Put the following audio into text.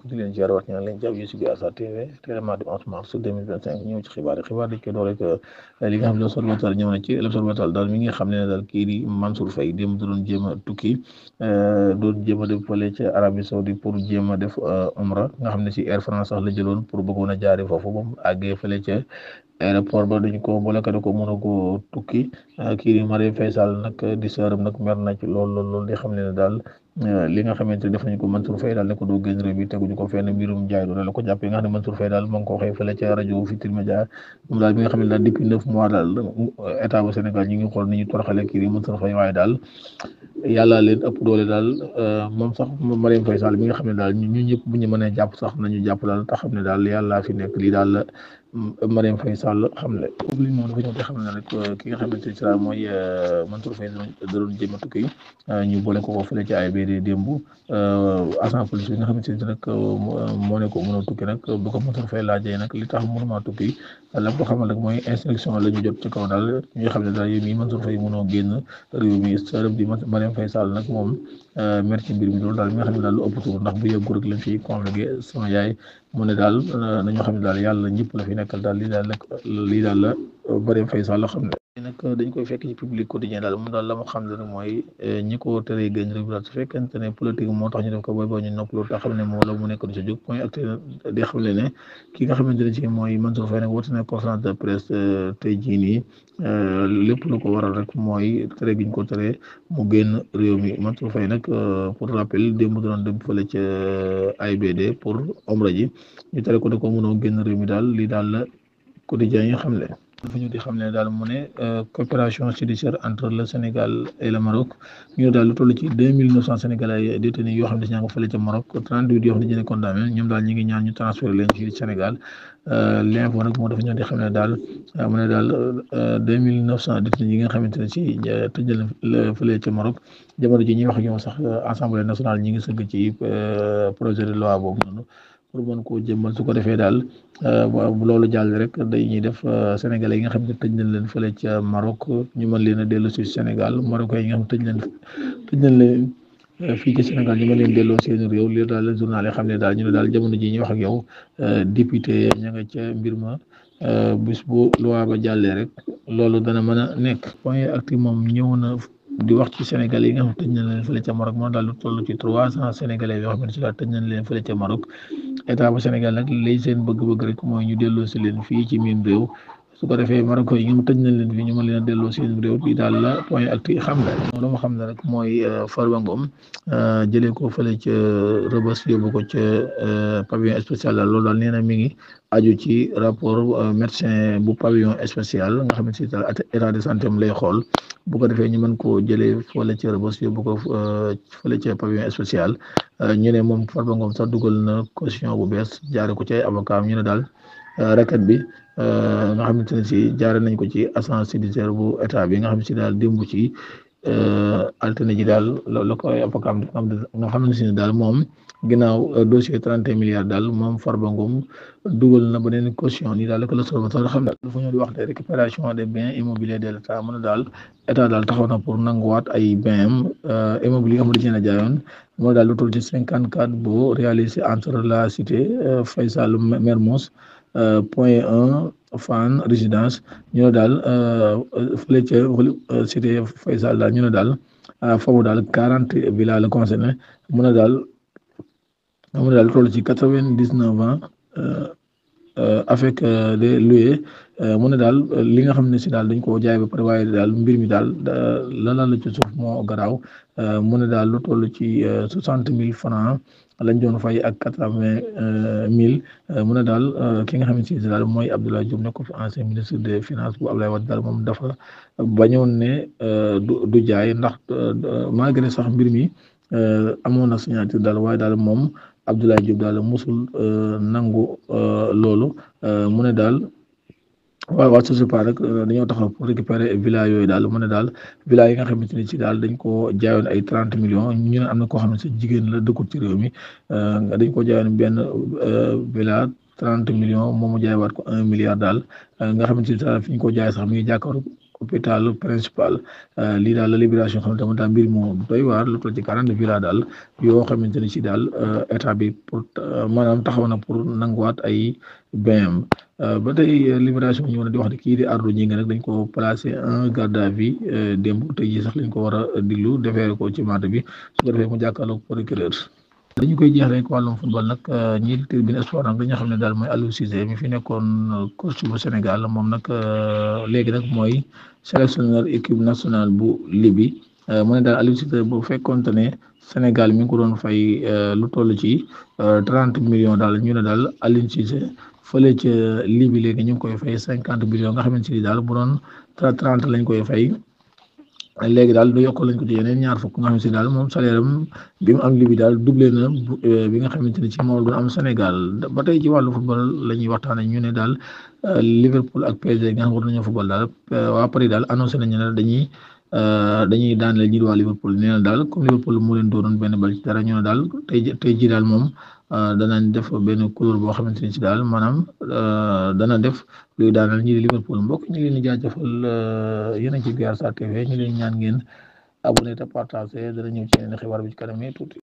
di leen ziar wax ñaan leen jàpp yi si biir Asar TV tellement du 11 mars 2025 ñëw ci xibaar dañ koy door rek li nga xam ne l'Observateur ñëw na ci l'Observateur daal mi ngi xam ne daal kii di Mansour Faye démb doon jéem a tukki doon jéem a def fële ca Arabie Saoudite pour jéem a def umra nga xam ne si Air France sax la jëloon pour bëggoon a jaari foofu ba mu àggee fële ca aéroport ba dañ ko bolokade ko mën a ko tukki kii di Marième Faye Sall nag di sëram nag mer na ci lool di xam ne daal li nga xamante ne def nañu ko Mansour Faye daal ne ko doo génn réew bi teguñu ko fenn mbirum jaay doole la ko jàppee nga xam ne Mansour Faye daal moo ngi ko waxee fële ca rajo Futurs Médias moom daal bi nga xam ne daal depuis 9 mois daal état bu Sénégal ñu ngi xool ni ñu toroxale kii di Mansour Faye waaye daal yàlla leen ëpp doole daal moom sax Marième Faye Sall bi nga xam ne daal ñun ñëpp bu ñu mënee jàpp sax nañu jàpp daal te xam ne daal yàlla fi nekk lii daal Marième Faye Sall xam ne foofu li moom dafa ñëw te xam ne rek ki nga xamante ne si daal mooy Mansour Faye da doon jéem a tukki ñu boole ko fële ci AIBD démb agent police bi nga xamante ne nag moo ne ko mën a tukki nag bu ko Mansour Faye laajee nag li tax mënuma tukki la ko xamal rek mooy instruction la ñu jot ci kaw daal ñu xam ne daal yow mii Mansour Faye mënoo génn réew mi sërëm di Marième Faye Sall nag moom mer ci mbir mi loolu daal mi nga xam ne daal lu ëpp tur ndax bu yëggu rek lañ fi convoqué sama yaay mu ne daal nañoo xam ne daal yàlla ñëpp la fi nekkal daal lii daal la Marième Faye Sall xam ne nag dañ koy fekk ci Public Quotidien daal moom daal la ma xam ne rek mooy ñi ko teree génn réew mi daal su fekkente ne politique moo tax ñu def ko booy boo ñu noppaloo te xam ne moo la mu nekk du sa jóg point ak di xam ne ki nga xamante ne ci mooy Mansour Faye nag woote na conférence de presse tey jii nii lépp lu ko waral rek mooy tere gi ñu ko tere mu génn réew mi Mansour Faye nag pour rappel démb doon dem fële ca AIBD pour omra ji ñu tere ko ne ko mënoo génn réew mi daal lii daal la quotidien yi xam le dafa ñu di xam ne daal mu ne coopération judiciaire entre le Sénégal et le Maroc ñu daal lu toll ci 2900 Sénégalais détenus yoo xam ne ñaa nga fële ca Maroc 38 yoo xam ne jëne condamné ñoom daal ñi ngi ñaan ñu transféré leen ci Sénégal l'info nag moo dafa ñoo di xam ne daal mu ne daal 2900 détenus yi nga xamante ne ci tëjal fële ca Maroc jamono ji ñuy wax ak ñoom sax assemblée nationale ñi ngi sëgg ci projet de loi boobu noonu pour mën koo jëmmal su ko defee daal bu loolu jàll rek dañuy def sénégalais yi nga xam ne tëj nañ leen fële ca Maroc ñu mën leen a dellu si Sénégal marocains yi nga xam ne tëj nañ leen fii ci Sénégal ñu mën leen delloo seen réew lii daal la journal yi xam ne daal ñu ne daal jamono ji ñuy wax ak yow député ña nga ca mbir ma bis bu loi ba jàllee rek loolu dana mën a nekk point actif moom ñëw na di wax ci sénégalais yi nga xam ne tëj nañ leen fële ca Maroc moom daal lu toll ci 300 sénégalais yoo xam ne si daal tëj nañ leen fële ca Maroc état bu Sénégal nag lay seen bëgg-bëgg rek mooy ñu delloo si leen fii ci miin réew su ko defee Maroc yi ñoom tëj nañ leen fii ñu mën leen a delloo seen réew bi daal la point actif xam la loolu ma xam ne rek mooy Farba Ngom jëlee ko fële ca Rebeuss yóbbu ko ca pavillon spécial daal loolu daal nee na mi ngi aju ci rapport médecin bu pavillon spécial nga xam ne si daal état de santé am lay xool bu ko defee ñu mën koo jëlee fële ca Rebeuss yóbbu ko fële ca pavillon spécial ñu ne moom Farba Ngom sax dugal na caution bu bees jaare ko ci ay avocat ñu ne daal requête bi nga xamante ne si jaare nañ ko ci agence judiciaire bu état bi nga xam ne si daal démb ci altine ji daal la ko ay avocat nga xam ne si ne daal moom ginnaaw dossier 31 milliards daal moom Farba Ngom dugal na beneen caution ni daal la ko la solo sax xam ne dafa ñëw di wax te récupération des biens immobiliers de l'état mu ne daal état daal taxaw na pour nanguwaat ay biens immobilier yi nga xam ne jaayoon moo daal lu toll ci 54 baux réalisé entre la cité Faysal Mermoz point 1 Fann résidence ñu ne daal fële ca cité Faysal daal ñu ne daal foofu daal 40 villas la concerné mu ne daal lu toll ci 99 ans avec des loyers mu ne daal li nga xam ne si daal dañ koo jaay ba pare waaye daal mbir mi daal la ci suuf moo garaaw mu ne daal lu toll ci 60 000 francs lañ doon fay ak 80 000 mu ne daal ki nga xam ne si daal mooy Abdoulaye Diop nekk fi ancien ministre des finances bu Abdoulaye Wade daal moom dafa bañoon ne du jaay ndax malgré sax mbir mi amoon na signature daal waaye daal moom Abdoulaye Diop daal musul nangu loolu mu ne daal waaw SOGIPA rek dañoo taxaw pour récupérer villa yooyu daal mu ne daal villa yi nga xamante ni ci daal dañ ko jaayoon ay 30 millions ñu ne am na koo xam ne si jigéen la dëkkul ci réew mi dañ ko jaayoon benn villa 30 millions moom mu jaaywaat ko 1 milliard daal nga xamante ni daal fi ñu ko jaay sax mi ngi jàkkaaru hôpital principal lii daal la Libération xam ne tamit daal mbir moo doy waar lu toll ci 40 villas daal yoo xamante ne si daal état bi pour maanaam taxaw na pour nanguwaat ay BM ba tey Libération ñëw na di wax ne kii di Ardo ñi nga nag dañ ko placé en garde à vue démb tey jii sax lañ ko war a diglu defeere ko ci mardi bi su ko defee mu jàkkaarloog procureur. dañu koy jeex rek wàllum football nag ñii Tribune Sport nag dañoo xam ne daal mooy Aliou Cissé mi fi nekkoon coach bu Sénégal moom nag léegi nag mooy sélectionneur équipe nationale bu Libye mu ne daal Aliou Cissé bu fekkoonte ne Sénégal mi ngi ko doon fay lu toll ci 30 millions daal ñu ne daal Aliou Cissé fële ca Libye léegi ñu ngi koy fay 50 millions nga xamante ni daal bu doon 30 lañ koy fay. léegi daal du yokk lañ ko ci yeneen ñaar fukk nga xam si daal moom salaire am bi mu am Libi daal doublé na bi nga xamante ne ci moom doon am Sénégal ba tey ci wàllu football la ñuy waxtaanee ñu ne daal Liverpool ak PSG nga xam war nañoo football daal waa Paris daal annoncé nañu ne dañuy daaneel ñi di waa Liverpool nee na daal comme Liverpool moo leen dooroon benn bal ci dara ñu ne daal tey ji daal moom danañ def benn couleur boo xamante ni ci daal maanaam dana def luy daaneel ñi di Liverpool mbokk ñu ngi leen di jaajëfal yéen a ci Guiar Sarr TV ñu leen ñaan ngeen abonné te partagé dana ñëw ci yeneen xibaar bi ci kanam tuuti.